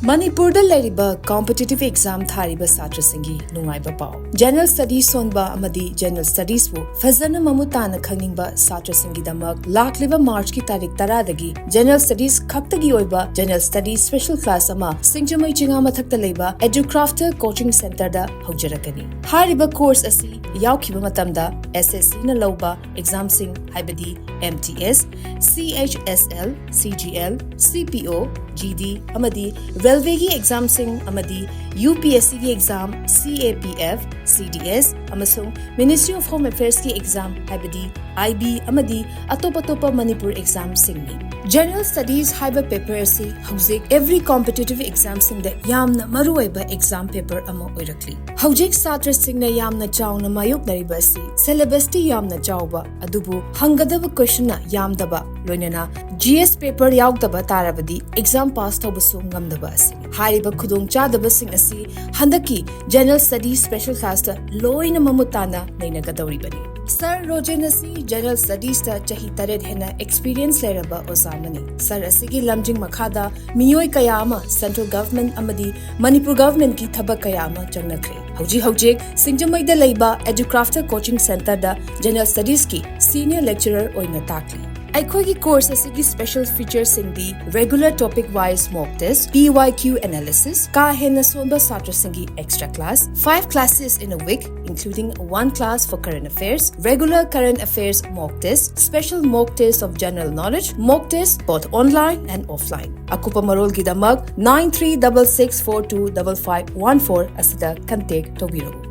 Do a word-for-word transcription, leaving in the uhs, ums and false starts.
ꯃꯅꯤꯄꯨꯔꯗ ꯂꯩꯔꯤꯕ competitive exam ꯊꯥꯔꯤꯕ ꯁꯥꯇ꯭ꯔꯁꯤꯡꯒꯤ ꯅꯨꯡꯉꯥꯏꯕ ꯄꯥꯎ꯫ General Studies ꯁꯣꯟꯕ ꯑꯃꯗꯤ General Studies ꯄꯨ ꯐꯖꯅ ꯃꯃꯨꯠ ꯇꯥꯅ ꯈꯪꯅꯤꯡꯕ ꯁꯥꯇ꯭ꯔꯁꯤꯡꯒꯤꯗꯃꯛ ꯂꯥꯛꯂꯤꯕ March ꯀꯤ ꯇꯥꯔꯤꯛ ꯇꯔꯥꯗꯒꯤ General Studies ꯈꯛꯇꯒꯤ ꯑꯣꯏꯕ General Studies special class ꯑꯃ ꯁꯤꯡꯖꯃꯩ ꯆꯤꯉꯥ ꯃꯊꯛꯇ ꯂꯩꯕ Educrafter Coaching Center ꯗ ꯍꯧꯖꯔꯛꯀꯅꯤ꯫ ꯍꯥꯏꯔꯤꯕ course ꯑꯁꯤ ꯌꯥꯎꯈꯤꯕ ꯃꯇꯝꯗ S S C ꯅ ꯂꯧꯕ exam ꯁꯤꯡ ꯍꯥꯏꯕꯗꯤ M T S, C H S L, C G L, C P O, G D ꯑꯃꯗꯤ Railway ꯒꯤ exam ꯁꯤꯡ ꯑꯃꯗꯤ U P S C ꯒꯤ exam, C A P F, C D S ꯑꯃꯁꯨꯡ Ministry of Home Affairs ꯀꯤ exam ꯍꯥꯏꯕꯗꯤ I B ꯑꯃꯗꯤ ꯑꯇꯣꯞ ꯑꯇꯣꯞꯄ ꯃꯅꯤꯄꯨꯔ exam ꯁꯤꯡꯅꯤ꯫ General Studies ꯍꯥꯏꯕ paper ꯑꯁꯤ ꯍꯧꯖꯤꯛ every competitive exam ꯁꯤꯡꯗ ꯌꯥꯝꯅ ꯃꯔꯨꯑꯣꯏꯕ exam paper ꯑꯃ ꯑꯣꯏꯔꯛꯂꯤ꯫ ꯍꯧꯖꯤꯛ ꯁꯥꯇ꯭ꯔꯁꯤꯡꯅ ꯌꯥꯝꯅ ꯆꯥꯎꯅ ꯃꯥꯌꯣꯛꯅꯔꯤꯕ ꯑꯁꯤ syllabus ꯇꯤ ꯌꯥꯝꯅ ꯆꯥꯎꯕ ꯑꯗꯨꯕꯨ ꯍꯪꯒꯗꯕ question ꯅ ꯌꯥꯝꯗꯕ, ꯂꯣꯏꯅꯅ G S paper ꯌꯥꯎꯗꯕ ꯇꯥꯔꯕꯗꯤ exam pass ꯇꯧꯕꯁꯨ ꯉꯝꯗꯕ ꯑꯁꯤꯅꯤ꯫ ꯍꯥꯏꯔꯤꯕ ꯈꯨꯗꯣꯡꯆꯥꯗꯕꯁꯤꯡ ꯑꯁꯤ ꯍꯟꯗꯛꯀꯤ General Studies special class ꯇ ꯂꯣꯏꯅ ꯃꯃꯨꯠ ꯇꯥꯅ ꯅꯩꯅꯒꯗꯧꯔꯤꯕꯅꯤ꯫ Sir ꯔꯣꯖꯦꯟ ꯑꯁꯤ General Studies ꯇ ꯆꯍꯤ ꯇꯔꯦꯠ ꯍꯦꯟꯅ experience ꯂꯩꯔꯕ ꯑꯣꯖꯥ ꯑꯃꯅꯤ꯫ Sir ꯑꯁꯤꯒꯤ ꯂꯝꯖꯤꯡ ꯃꯈꯥꯗ ꯃꯤꯑꯣꯏ ꯀꯌꯥ ꯑꯃ Central Government ꯑꯃꯗꯤ ꯃꯅꯤꯄꯨꯔ Government ꯀꯤ ꯊꯕꯛ ꯀꯌꯥ ꯑꯃ ꯆꯪꯅꯈ꯭ꯔꯦ꯫ ꯍꯧꯖꯤꯛ ꯍꯧꯖꯤꯛ ꯁꯤꯡꯖꯃꯩꯗ ꯂꯩꯕ Educrafter Coaching Center ꯗ General Studies ꯀꯤ senior lecturer ꯑꯣꯏꯅ ꯇꯥꯛꯂꯤ꯫ ꯑꯩꯈꯣꯏꯒꯤ course ꯑꯁꯤꯒꯤ special feature ꯁꯤꯡꯗꯤ regular topic wise mock test, P Y Q analysis, ꯀꯥ ꯍꯦꯟꯅ ꯁꯣꯟꯕ ꯁꯥꯇ꯭ꯔꯁꯤꯡꯒꯤ extra class, five classes in a week, including one class for current affairs, regular current affairs mock test, special mock test of general knowledge, mock test both online and offline. ꯑꯀꯨꯞꯄ ꯃꯔꯣꯜꯒꯤꯗꯃꯛ nine three double six four two double five one four ꯑꯁꯤꯗ contact ꯇꯧꯕꯤꯔꯛꯎ꯫